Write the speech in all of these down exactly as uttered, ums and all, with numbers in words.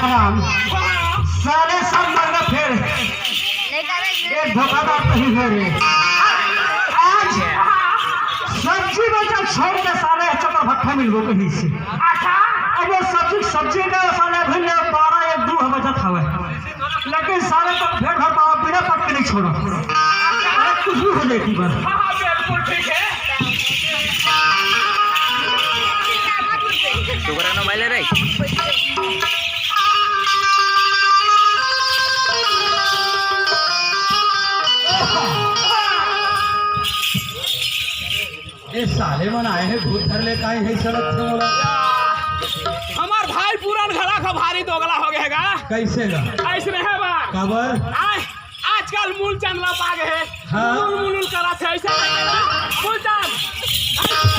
राम, साले सब मर गए फिर। एक धोखाधड़ तो ही है रे। आज सब्जी बेचा छोड़ के साले चक्कर भट्ठा मिलबो कहीं से। अच्छा। अब वो सब्जी, सब्जी का साले अभी ले बारह एक दो बजत हवे। लेकिन साले तो भेड़ भर पावा बिना पट के नहीं छोड़ा। अरे कुछ भी हो जाए एक बार। हाँ, हाँ, बिल्कुल ठीक है। तू करा ना माइले रे। ए साले मन आए हैं, भूत धर ले काई है सड़क से मोला। हमार भाई पूरन घला का भारी दोगला हो गए गा। कैसे गा? ऐसने है बा। काबर? आए, आजकल मूलचंद ला पागे है। हाँ। मुलुल मुलुल करा थे ऐसे करके ना। मूलचंद।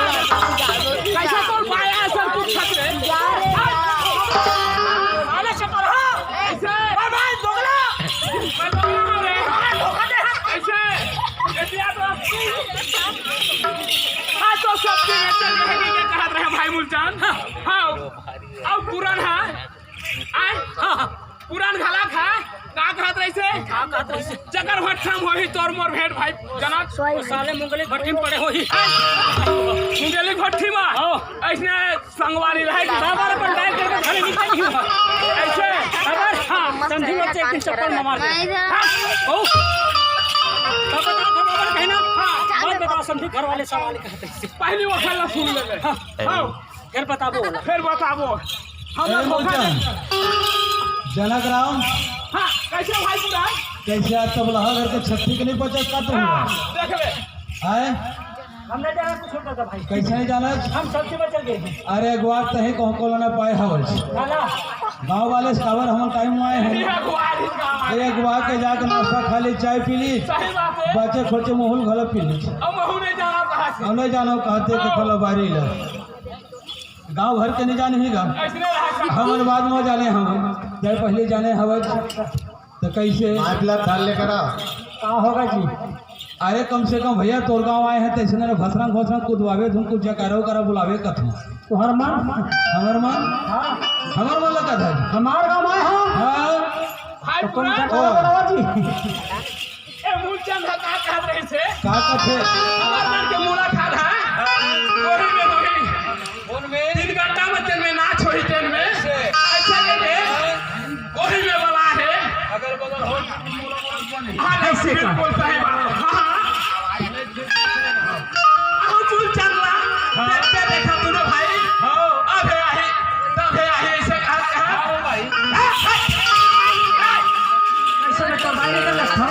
कैसे तो पाया है सर कुछ खतरे। अरे शक्कर, हाँ। ऐसे। ए भाई, दोगला। मैं दोगला हूँ रे। हाँ, धोखा दे, हाँ। ऐसे। ऐसे यार तो। हाँ, तो सब चीज़ चल रही है, ये कहा रहे भाई मूलचंद। हाँ। अब पूरन है। आए? हाँ, हाँ। पूरन घला खा। का कहत रहिसे? का कहत रहिसे? जकर भट्ठम होही तोर मोर भेंट भाई जनक। ओ साले मुंगली भट्ठी में पड़े होही। मुंगली भट्ठी में? हाँ। ऐसने संगवारी रहे कि बाबर अपन बैग करके घरे निकल गई हो। ऐसे? बाबर? हाँ, समझी मत एक दिन चप्पल में मार दे। हाँ, ओ। का बताओ, का बाबर कहना? हाँ। बात बताओ, समझी घर वाले सवाल कहते हैं। पहली वो खेला सुन ले। हाँ। हाँ। फिर बताबो ओला। फिर बताबो। हम ए, लोग धोखा मूलचंद। दे- जनक राम। हाँ, कैसे भाई पूरा? कैसे आज तबलहा घर के छट्ठी के नहीं पहुंचा का तुम? हाँ, देख ले। आए? हमने जाना कुछ होता था भाई। कैसे नहीं जाना? हम सबसे बचल गए थे। अरे, एक बात तो है, कहूँ को ना पाए हवज। काला। गाँव वाले से काबर हम टाइम में आए हैं। ये अगुआ ही काम है। एक बार के जाके नाश्ता खा ली, चाय पी ली। सही बात है। बचे खोचे मुहुल घलो पी ली। अब महू नहीं जाना कहाँ से? हम नहीं जाना कहते तो हाँ। खलो बारी लो। गाँव भर के नहीं जाने ही गा। ऐसने रहा सब। हमन बाद में जाने हम, जब पहले जाने हवे तो कैसे? माफला थाल लेकर आ। का होगा जी? अरे कम से कम भैया तोर गाँव आए हैं तो ऐसे ना भसरंग भसरंग कुदवावे तुम कुछ जकारो करा बुलावे कथम। तोहर मन? हमर मन? हाँ। हमर मन लगा था। हमार गाँव आए हो? हाँ। भाई तो तुम पुरान क्या ओ। करो बड़वा जी? ए, मूलचंद ह का कहत रहिसे? का कहथे? हमर मन के मूला खाल है। ओही में होही। कौन में? तीन घंटा में तेन में नाच होही तेन में। ऐसे। ऐसे करके ओही में वाला है। अगल बगल हो। हाँ, ऐसे का? बिल्कुल सही बात। हाँ, हाँ। हाँ, मूलचंद ला। हाँ। देखते देखा तूने भाई। हाँ। अबे आहे, तबे आहे, ऐसे कहा, कहा। हाँ, भाई। हाँ, हाँ। ऐसे में तो भाई निकल रहा था।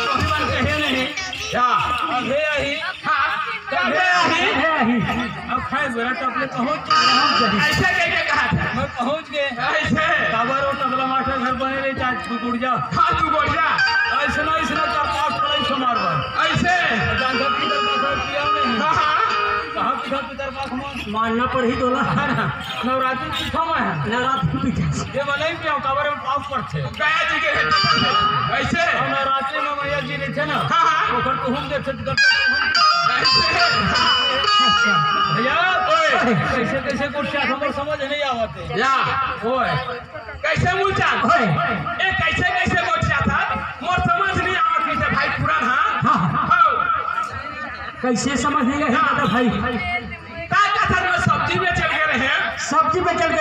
कोई बात कहे नहीं। क्या? अबे आहे। हाँ, तबे आहे। तबे आहे। अब खाए जरा तो अपने पहुंच के हम जाए। ऐसे कह के कहा था। मैं पहुंच गए। ऐसे। काबर वो तबला मास्टर घर बने रहे, चाहे तू गुड़ जा। हाँ, तू गुड़ जा। ऐसे ना, ऐसे ना, चार पांच पढ़ाई से मारवा। ऐसे। जान कर किधर का सर किया नहीं। हाँ, हाँ। कहाँ किधर किधर का मानना पड़ही तोला। नवरात्रि में पीठा में है। नवरात्रि में पीठा। ये वाला ही पिया, काबर में पाप पड़थे। गया जी के हेतु पड़थे। ऐसे। और नवरात्रि में मैया जी रहिथे ना। हाँ, हाँ। ओकर तो हम देख सकते हैं। ऐसे। भैया, ओए। कैसे, कैसे कुछ क्या हमको समझ नहीं आवत है। या। ओए। कैसे मूलचंद? ओए। ए, कैसे, कैसे कुछ क्या था? मोर समझ नहीं आवत है भाई पूरा, हाँ? हाँ, हाँ। हाँ। कैसे समझ नहीं आया हाँ। दादा भाई? का कहत हस, मैं सब्जी बेचल के रहे। सब्जी बेचल के रहे।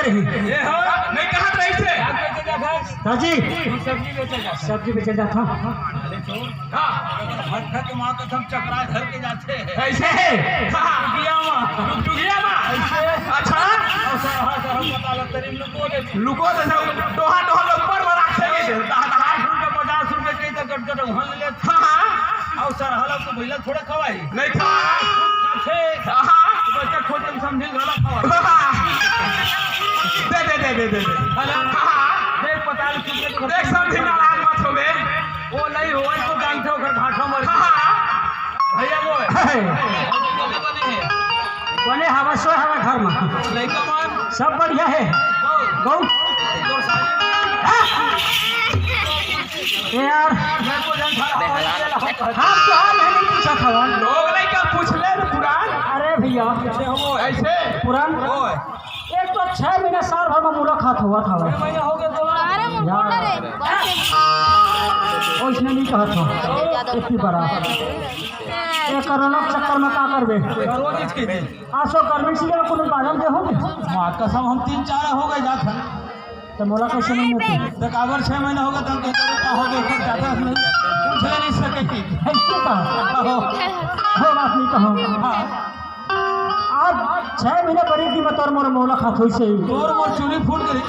ए हो, नहीं कहत रहिसे। का बेचे जात हस? दाजी। हम सब्जी बेचे जात हस। सब्जी बेचे जात हस। अरे चोर। हाँ। भट्ठा के माँ कसम चकरा घर के जाते हैं। ऐसे? हाँ। टुकटुकिया माँ। टुकटुकिया माँ। ऐसे? अच्छा। और सर, हाँ, सर, हम पता लगता नहीं, लुको देते। लुको देते, टोहा, टोहा लोग पर वो रखते हैं। दहा, दहा। पचास रुपए, पचास रुपए के तो गट गट वहाँ ले लेते। हाँ, हाँ। और सर, हालांकि भैया थोड़ा खवाई। नहीं खा। अच्छे। हाँ। बच्चा खोजन समझिन घला खवाई। दे, दे, दे, दे, दे, दे। हेलो। हाँ। देख, पता नहीं कितने को देख, समझिन नाराज मत होवे। वो नहीं होवे तो जानते हो, घर घाटा मर हाँ, हाँ। भैया वो है। है। बने हवा, सो हवा घर में। लइका मन। सब बढ़िया है। गौ। गौ। ए यार। हम तो हाल है नहीं। पूछत हवन। लोग लइका पूछ ले रे पुरान। अरे भैया, ऐसे? पुरान, ओए। एक तो छह महीना साल भर में मुलाकात होवत हवे। छह महीना हो गए तो अरे मुंडा रे। ओइसने नहीं कहत हो। इतनी बड़ा। ये कोरोना के चक्कर में का करबे? रोज इसके दिन। आसो गर्मी सीजन में कोनो बादल दे होगे? माँ कसम, हम तीन चार हो गए जात हन। तो मोला कैसे नहीं मिलती? तो काबर छह महीना होगा, तब के करो का हो गया, कुछ ज्यादा नहीं, पूछ ले नहीं सके कि। ऐसे का? हो। हो, बात नहीं कहो। हाँ। आज छह महीना बरी की मैं तोर मोर मोला खात होई से। तोर मोर चूड़ी फूट गई।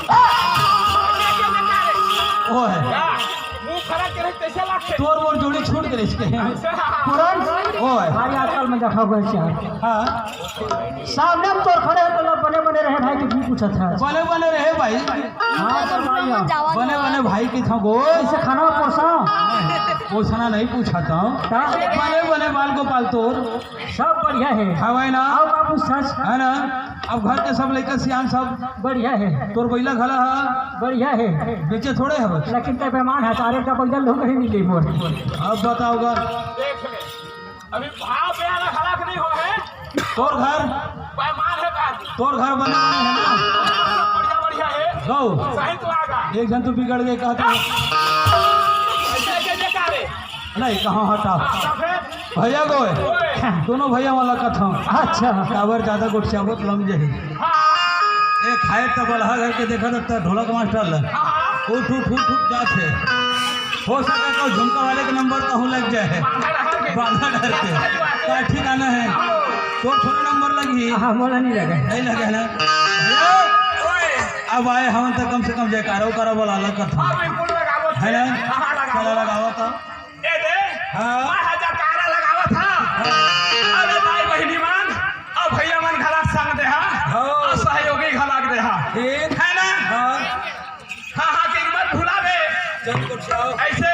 ओए। मुंह खड़ा करे कैसे लागते? तोर मोर जोड़ी छूट गई इसके। पुरान? ओए। भाई आजकल मैं देखा गया क्या? हाँ। सामने में तोर खड़े हैं तो लोग बने बने रहे भाई, तो की पूछत है? बने बने रहे भाई। हाँ, तो भाई, हाँ। बने बने भाई की था गो। ऐसे खाना पोसा? पोसना नहीं पूछा था। का? बने बने बाल गोपाल तोर। सब बढ़िया है। हवे ना? आओ बाबू, सच। है ना? अब घर के सब लइका सियान सब। बढ़िया है। तोर बइला घला हा? बढ़िया है। बेचे थोड़े हवे। लेकिन ते बेमान है, तारे का बइला लोग ही नहीं ले मोर। अब बताओगा। देख ले, अभी भाव प्यारा हलाक नहीं हो है। तोर घर? बेमान है का? तोर घर बने बने है ना? बढ़िया, बढ़िया है। गौ। सही तो लागा। एक जन तू बिगड़ गए कहते हैं। ऐसे, ऐसे बेकार है। नहीं, कहाँ हटा? हाँ, तो फिर? भैया गोय, दोनों भैया वाला कथा। अच्छा। काबर ज्यादा गोठियाबो त लम जाही। हाँ। एक खाए त बलहा घर के देखा त ढोलक मास्टर ल। हाँ। उठ, उठ, उठ, उठ जात हे। हो सके तो झुमका वाले के नंबर कहूँ लग जाए। बांधा डर के। बांधा डर के। का ठिकाना है? तो थोड़ा नंबर लगी। हाँ, मोला नहीं लगे। नहीं लगे ना? भैया, अब आए हम तो कम से कम जयकारा उकारा बोला अलग कथा। हाँ, बिल्कुल लगावत है। है ना? हाँ, लगावत। चला लगावत। ए दे, हाँ। मैं हा जयकारा लगावत हा। हाँ। अरे दाई बहिनी मन, अउ भैया मन घला संग देहा, हाँ। अउ सहयोगी घला देहा। ठीक। है ना? हाँ। हाँ, हाँ, के मत भुलावे। चल, कुछ आओ। ऐसे।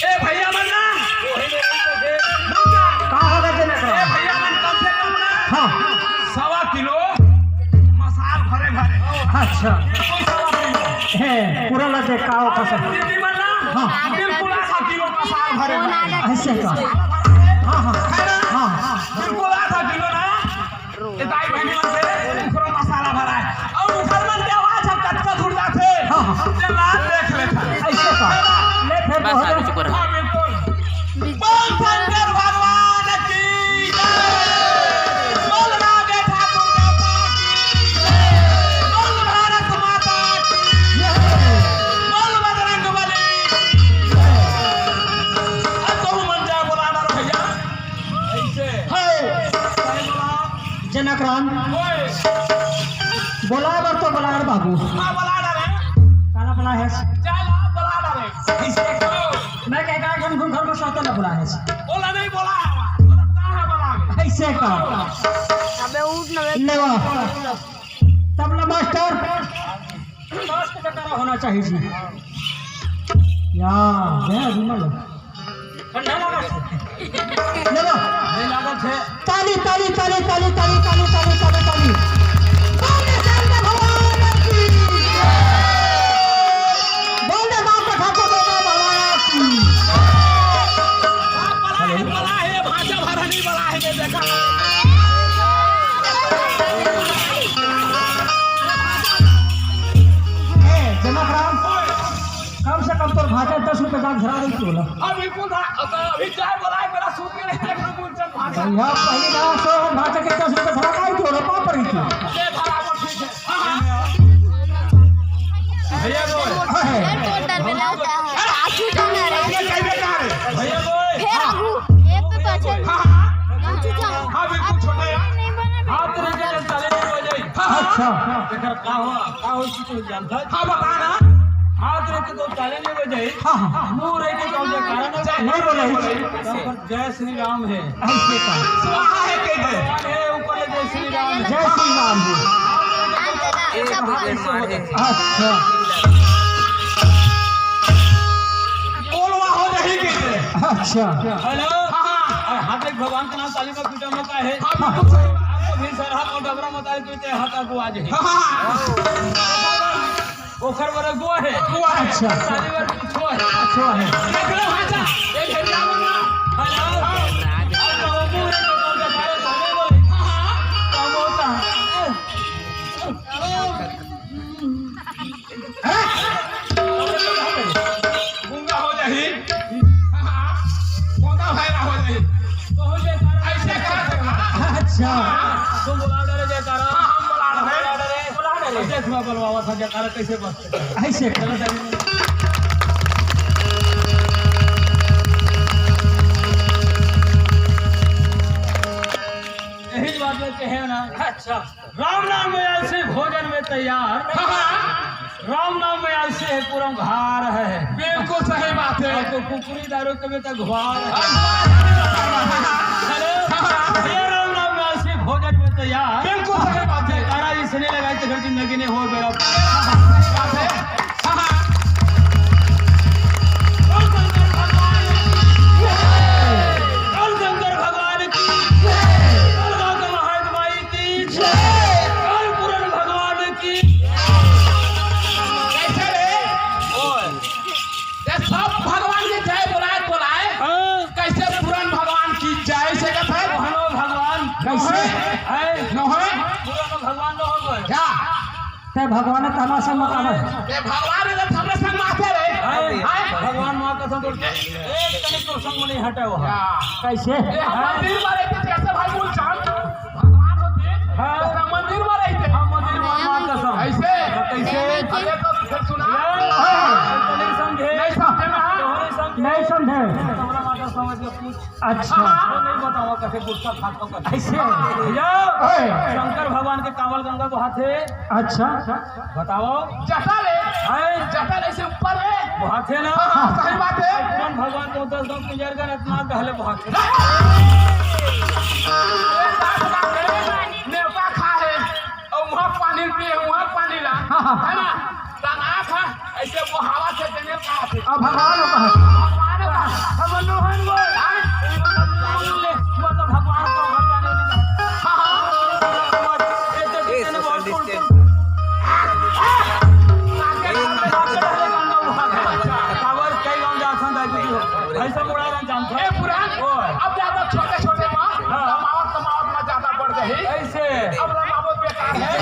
ए भैया मन ना। का होगा जनक ए राम? भैया मन कम से कम ना। हाँ। सवा किलो मसाल भरे भरे। अच्छा। बिल्कुल सवा किलो। हे, पूरा लगे का हो कसम। दीदी मन ना, हाँ। बिल्कुल आधा किलो मसाल भरे भरे। ऐसे का? हाँ, हाँ। है ना? हाँ। बिल्कुल आधा किलो ना। ये दाई बहिनी मन के पूरा मसाला भरा है। अउ उधर मन के आवाज है, कतका दूर जाथे। हाँ, हाँ। ये बात देख लेता। ऐसे का? ले फिर बस बहुत आगे चुप रहो। हाँ, बिल्कुल। बोल शंकर भगवान की जय। बोल राधे ठाकुर माता की जय। बोल भारत माता की जय। बोल बजरंग बली की जय। अब तो मन जाए बोला ना रे भैया। ऐसे। हे। जनक राम। ओए। बोला बर तो बोला रे बाबू। हाँ, बोला ना रे। काला बोला है। चल, आप बोला ना रे। ऐसे करो। मैं कह कहा कि हम घर में सोते ना बोला है। बोला नहीं, बोला है। बोला कहाँ है, बोला है। ऐसे का। अबे उठ ना बे। लेवा। तबला मास्टर। मास्टर का तरह होना चाहिए जी। या, गया विमल। ठंडा लागत हे। ले लो। नहीं लागत हे। ताली, ताली, ताली। बोल दे शंकर भगवान की जय। बोल दे माता ठाकुर बाबा भगवान की। बड़ा है, बड़ा है, भाषा भरा नहीं बड़ा है, ये देखा। ए, जनक राम। कम से कम तोर भाषा दस रुपये का घरा रही थी बोला। हाँ, बिल्कुल था। अब अभी चाय बोला है, मेरा सूट के लिए एक रुपये उनसे भाषा। यहाँ पहली बार सौ भाषा के दस रुपये घरा का ही थी बोला, पाप रही थी। ये भरा वो ठीक है। हाँ, हाँ। भैया बोल। हाँ, है। टोटल मिला होता है। अरे, आजू जाना है। ये कहीं बेकार है। भैया बोल। फिर आगू, ये तो अच्छा। हाँ, हाँ। हाँ, बिल्कुल छोटा यार। नहीं बना। हाथ रख के चले नहीं हो जाए। हाँ, हाँ। अच्छा। देखा, का हुआ? का हुआ? हाँ, बता ना। हाथ रख के तो चैलेंज हो जाए। हाँ, हाँ। मुंह रख के तो जयकारा नहीं नहीं बोला। जय श्री राम है। ऐसे का। स्वाहा है कह दे। है ऊपर ले जय श्री राम है। जय श्री राम जी। एक हाथ ऐसे हो जाए। अच्छा। बोलवा हो जाए कह दे। अच्छा। हेलो। हाँ, हाँ। अरे हाथ एक भगवान का नाम ताली में पीटा मौका है। हाँ, बिल्कुल सही। आपको भी सर हाथ और डबरा मत आए, पीटे हाथ आपको आ जाए। हाँ, हाँ। ओखर बर अगुआ हे। अगुआ हे। अच्छा, अच्छा। ताली बर पीछो हे। पीछो हे। देख लो भाषा, ये तुम बुला डारे जयकारा। हाँ, हम बुला डारे। बुला डारे। बुला डारे। देख, मैं बुलवावा था जयकारा, कैसे बस। ऐसे। चलो, चलो। यही बात में कहे ना। अच्छा। राम नाम में आलसी, भोजन में तैयार। हाँ, हाँ। राम नाम में आलसी है, पूरा घर है। बिल्कुल सही बात है। और तो कुकुरी दारू के में तो घर है। हाँ। हेलो? ये राम नाम में आलसी, भोजन में तैयार। बिल्कुल सही बात है। तारा इसने लगाई तो फिर जिंदगी नहीं हो बेड़ा। सही बात है। हाँ, हाँ। बोल शंकर भगवान की जय। बोल शंकर भगवान की जय। बोल गौतम महावीर माई की जय। बोल पूरन भगवान की। कैसे रे? ओए। ये सब भगवान की जय बोलाए, बोलाए। हाँ। कैसे पूरन भगवान की जय से कहता है? मोहनो भगवान। कैसे? है। नोहे? पूरन भगवान न हो गए। क्या? ते भगवान तमाशा मत आवे। ते भगवान इधर हमरे संग मारते रहे। हाय, हाय। भगवान माँ कसम बोल के, एक कनिक तो संग नहीं हटे वो। क्या? कैसे? ये हम मंदिर में रहते थे, ऐसे भाई बोल चांद। भगवान होते, हाँ। तो हम मंदिर में रहते। हम मंदिर में माँ कसम। ऐसे? कैसे? अरे तो फिर सुना। हाँ। नहीं समझे। नहीं समझे ना? तो नहीं समझे। नहीं समझे। हमारा माँ कसम समझ के पूछ। अच्छा। हाँ, वो नहीं बतावा कैसे गुस्सा खाता हूँ कैसे। ऐसे। भैया, ओए। शंकर भगवान के कांवल गंगा बहाथे। अच्छा। बताओ। जटा ले। हैं? जटा ले से ऊपर ले। बहाथे ना। हाँ, सही बात है। पूरन भगवान को दस दस गुजर कर इतना कहले बहाथे। नेवता खा है। और वहाँ पानी पिए, वहाँ पानी ला। हाँ, हाँ। है ना? तना था, ऐसे वो हवा से देने का है। अब भगवान का है। भगवान का। हम लोहन वो, हाँ? मतलब भगवान को भगवान नहीं। हाँ, हाँ। ये तो कितने बहुत कौन-कौन-, कावर कई गाँव जा सकता है, भाई सब उड़ा रहे जानते हैं। ए, पुरान, ओए। अब ज्यादा छोटे-छोटे माँ, हाँ। कमावत, कमावत में ज्यादा बढ़ गई। ऐसे। अब लंबावत बेकार है।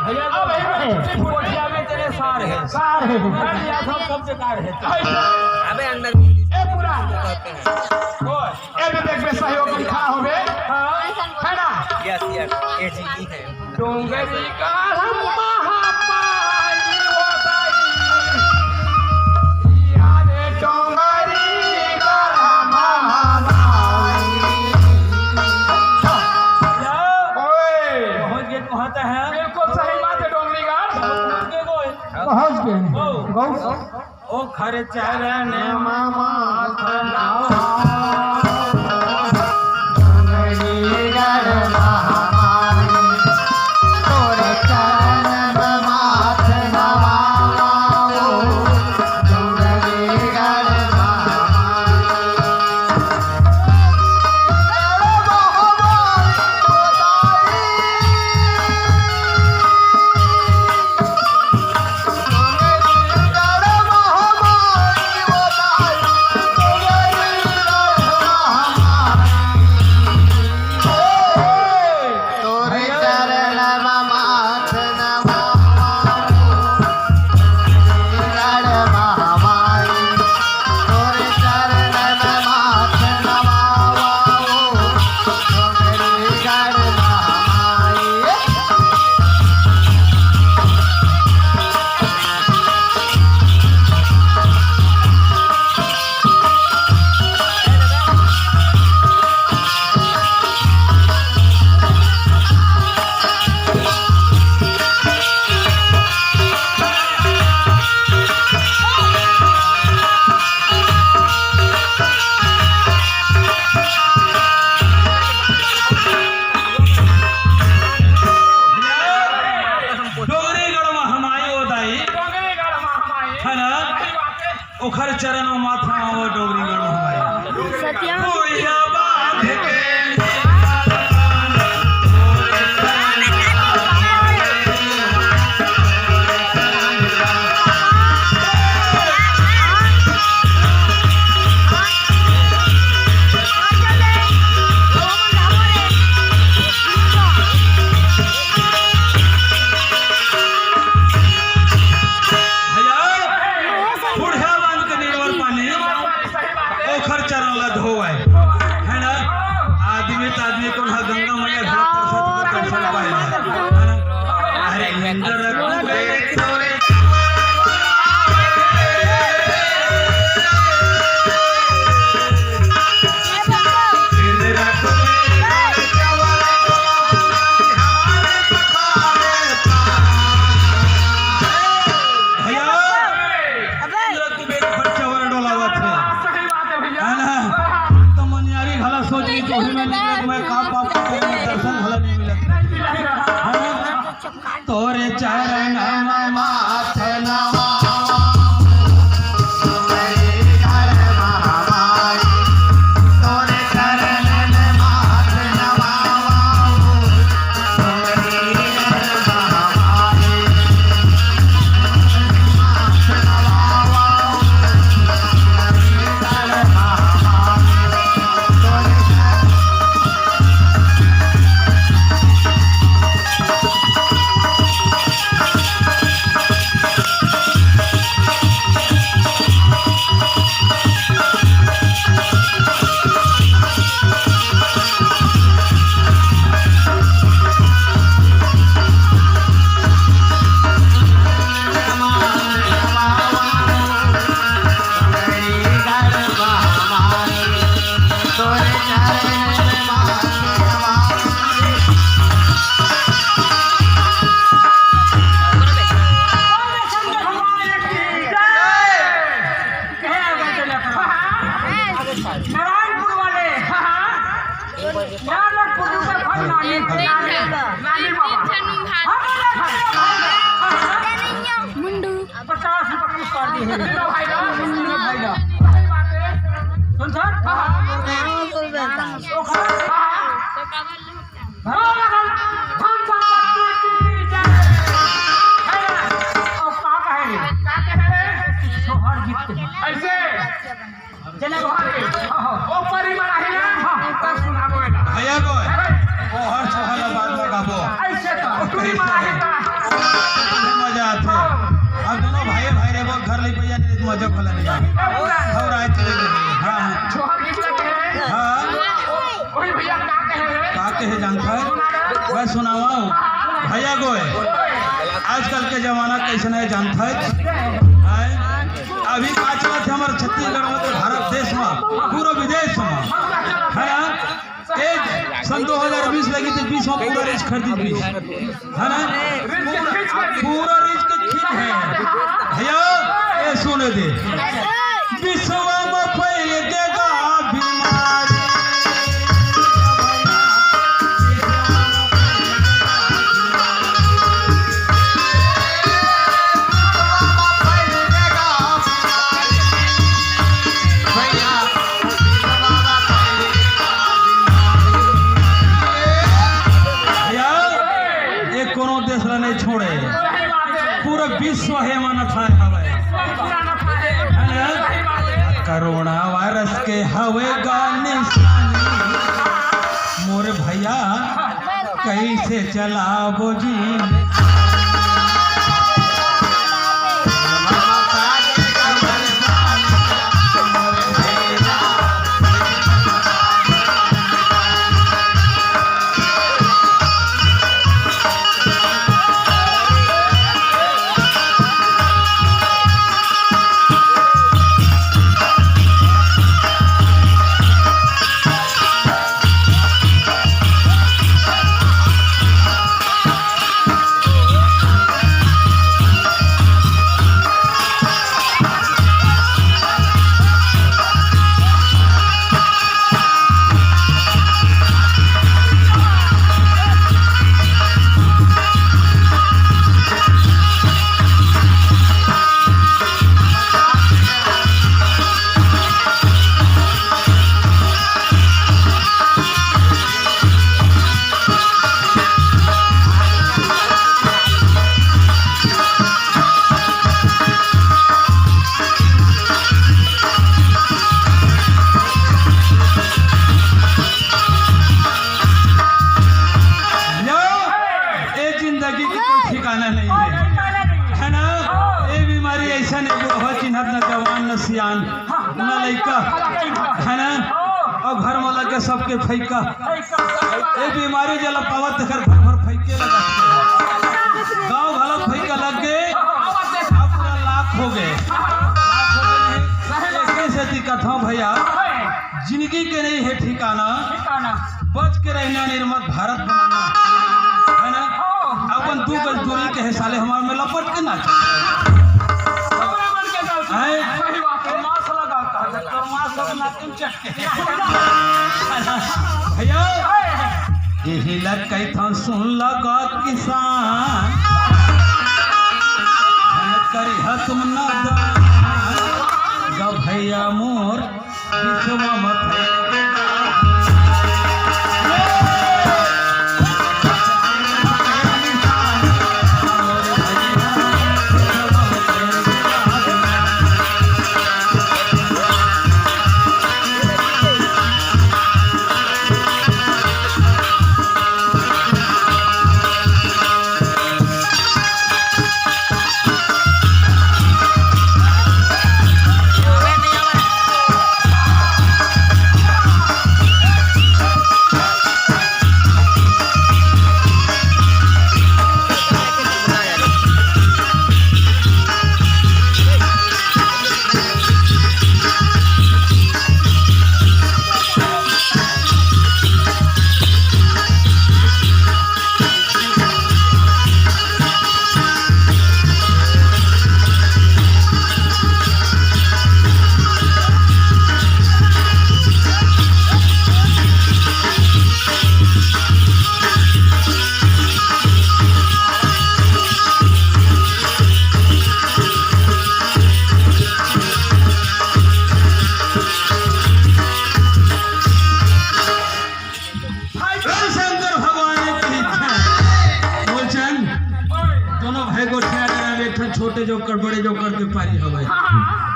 भैया, अब यही में कोठिया में तेरे सार है। सार है। कर दिया सब, सब बेकार है। ऐसे। अबे अंदर ए, पुरान। ओए। ए, भी देख बे, सहयोग में खड़ा हो बे। हाँ। है ना? Yes, yes, ये जी है। डोंगरी गढ़ महामाई हो दाई। यारे डोंगरी गढ़ महामाई। ओए। पहुंच गए तो वहां तक है। बिल्कुल सही बात है, डोंगरी गढ़। पहुंच गए वो। पहुंच गए। ओ। गौ। ओखर चरण म माथ नवा। डोंगरीगढ़ महामाई, तोर चरण म माथ नवा। डोंगरीगढ़ महामाई। डोंगरीगढ़ महामाई ओ दाई। डोंगरीगढ़ महामाई। है ना? सही बात है। ओखर चरण म माथा नवाओ डोंगरीगढ़ महामाई। सत्या। भुइयां बांध के भैया, बुढ़िया बांध के नेवर पानी, ओखर चरण ला धोवय, है ना? आदमी भाई ना, भाई ना। सही बात है। सुन सर। हाँ, हाँ। हाँ, बोल बेटा। ओखर, हाँ, हाँ। धन संपत्ति की जय। है ना? और का कहे रे? का कहे रे? सोहर गीत। ऐसे। चले भाई। हाँ, हाँ। ओ परी मराही ना। हाँ, हाँ। सुनाबो बेटा। भैया को। ओ हर सोहर बात लगाबो। ऐसे तो। ओ टूरी मराही का। मजा आथे। अब दोनों भाई, भाई रे बोल, घर ले भैया ने मजा भला नहीं आवे। और आए चले गए। हाँ। छोहर गीत लगे हैं। हाँ। कोई भैया का कहे हैं? का कहे जानत है? मैं सुनावा हूँ। भैया गोय, आजकल के जमाना कैसन है जानत है? आए? अभी का चलत है हमारे छत्तीसगढ़ में, तो भारत देश में, पूरा विदेश में, है ना? एक सन दो हज़ार बीस लगी तो बीस में पूरा रिच खरीदी बीस। है ना? पूरा, पूरा रिच के खिल है। भैया, ये सुने दे। विश्व में फैल गया बीमारी। भैया, भैया, ये कोनो देश ला नहीं छोड़े, पूरा विश्व हे मन थाय हवे। है ना? कोरोना वायरस के हवे गा निशानी, मोर भैया कैसे चलाबो जी। यो, ए जिंदगी के कोई ठिकाना नहीं है, है ना? ए बीमारी ऐसा नहीं, बुढ़वा चिन्हत, न जवान, न सियान, न लइका, है ना? और घर में लगे सबके फैका। ए बीमारी जला पावत, तेकर घर भर फैके लगा। गाँव घलो फैका लग गए, अब पूरा लाख हो गए। लाख हो गए नहीं, एक ही से दिक्कत हो भैया। जिंदगी के नहीं है ठिकाना, ठिकाना। बच के रहना, निर्मत भारत बनाना, है ना? हाँ। अपन दू गज दूरी के है साले, हमारे में लपट के ना चल। कपड़ा बन के चल। हैं? सही बात है, mask लगा, कहा जाए, तो mask लगा, नाक में चट के। भैया, यही लग कही था, सुन लगा किसान, करी है तुम नादान, गा भैया मोर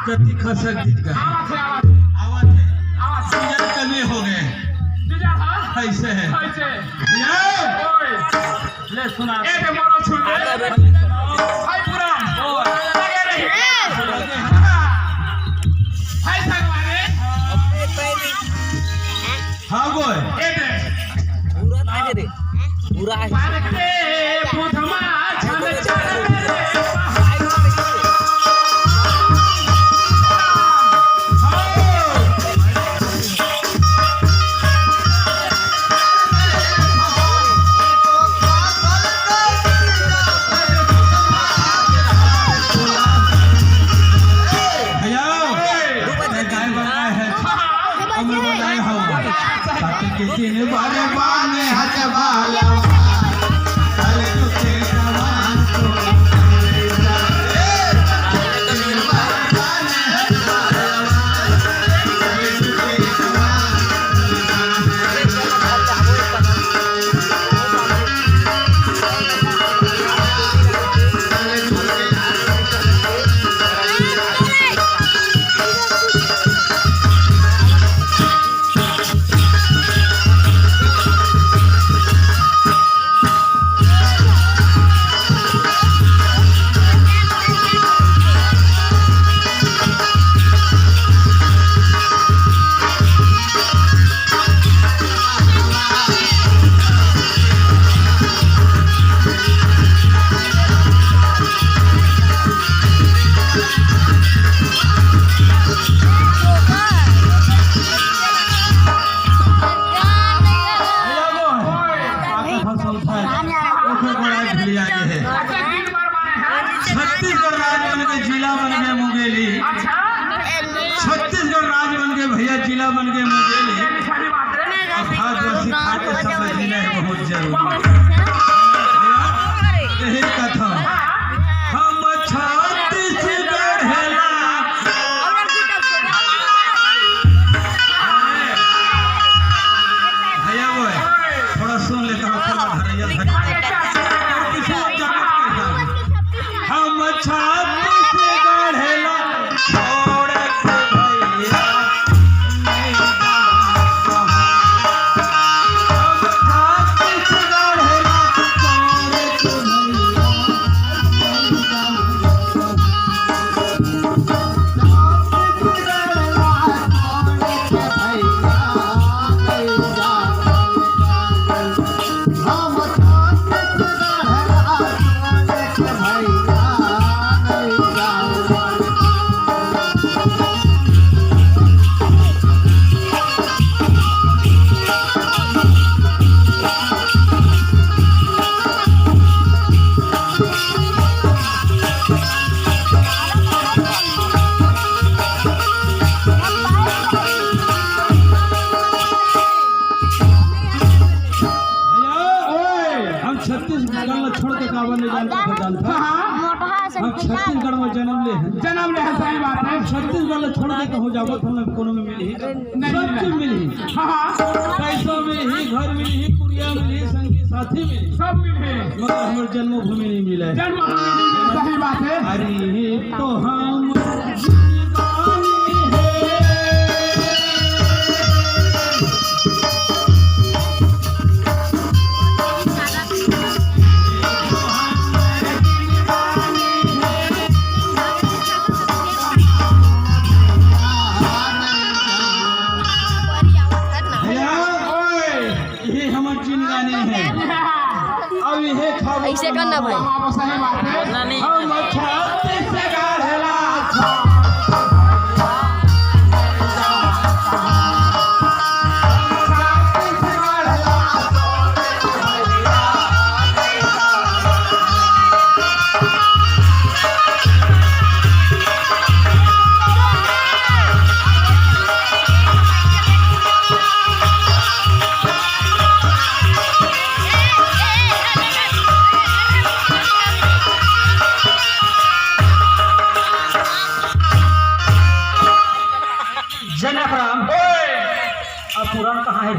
कति खसक दिख गए। आवत हे, आवत हे। आवत हे। आवत हे। सीजन कमी हो गए। सीजन, हाँ? ऐसे है। ऐसे। ये। ओए। ले सुना। ए, ते मोरो छुन ले। हाय पूरा। ओ। लगे रही। हाय संगवारी। हाँ, बोल। ए, दे। पूरा आहे रे। पूरा आहे। पारके बुधमा छन छन रे। भैया, मैं गाय बंगाय है। हम लोग बनाए हो। साथ के तीन बार बाने हाथ वाला। छत्तीसगढ़ राज्य बन के जिला बन के मुंगेली, छत्तीसगढ़ राज्य बन के भैया जिला बन के मुंगेली। अब भारतवासी खातिर समझ लेना है बहुत जरूरी। यही कथा हम छत्तीसगढ़ है ना। भैया वो है, थोड़ा सुन लेता हूँ, थोड़ा धरैया धर। हम छत्तीसगढ़ ला छोड़ के भैया नहीं जाना। हम छत्तीसगढ़ ला छोड़ के भैया नहीं जाना। भैया, ओए, हम छत्तीसगढ़ ला छोड़ के काबर नहीं जान सकत जानता? हाँ। हम छत्तीसगढ़ में जन्म ले हैं। जन्म ले हैं, सही बात है। हम छत्तीसगढ़ ला छोड़ के कहूँ जाबो तो हमें कोनो में मिलही। नहीं, सब चीज मिलही। हाँ, हाँ। पैसा मिलही, घर मिलही, कुरिया मिलही, संगी साथी मिलही। सब मिलही। मगर हमर जन्मभूमि नहीं मिले। जन्मभूमि नहीं मिले, सही बात है। अरे तो हम भैया, ओए, ये हमर जिंदगानी है। अब ये खाबो ऐसे करना भाई। हम छत्तीसगढ़ है ला। जनक राम, अब पुराण कहाँ है?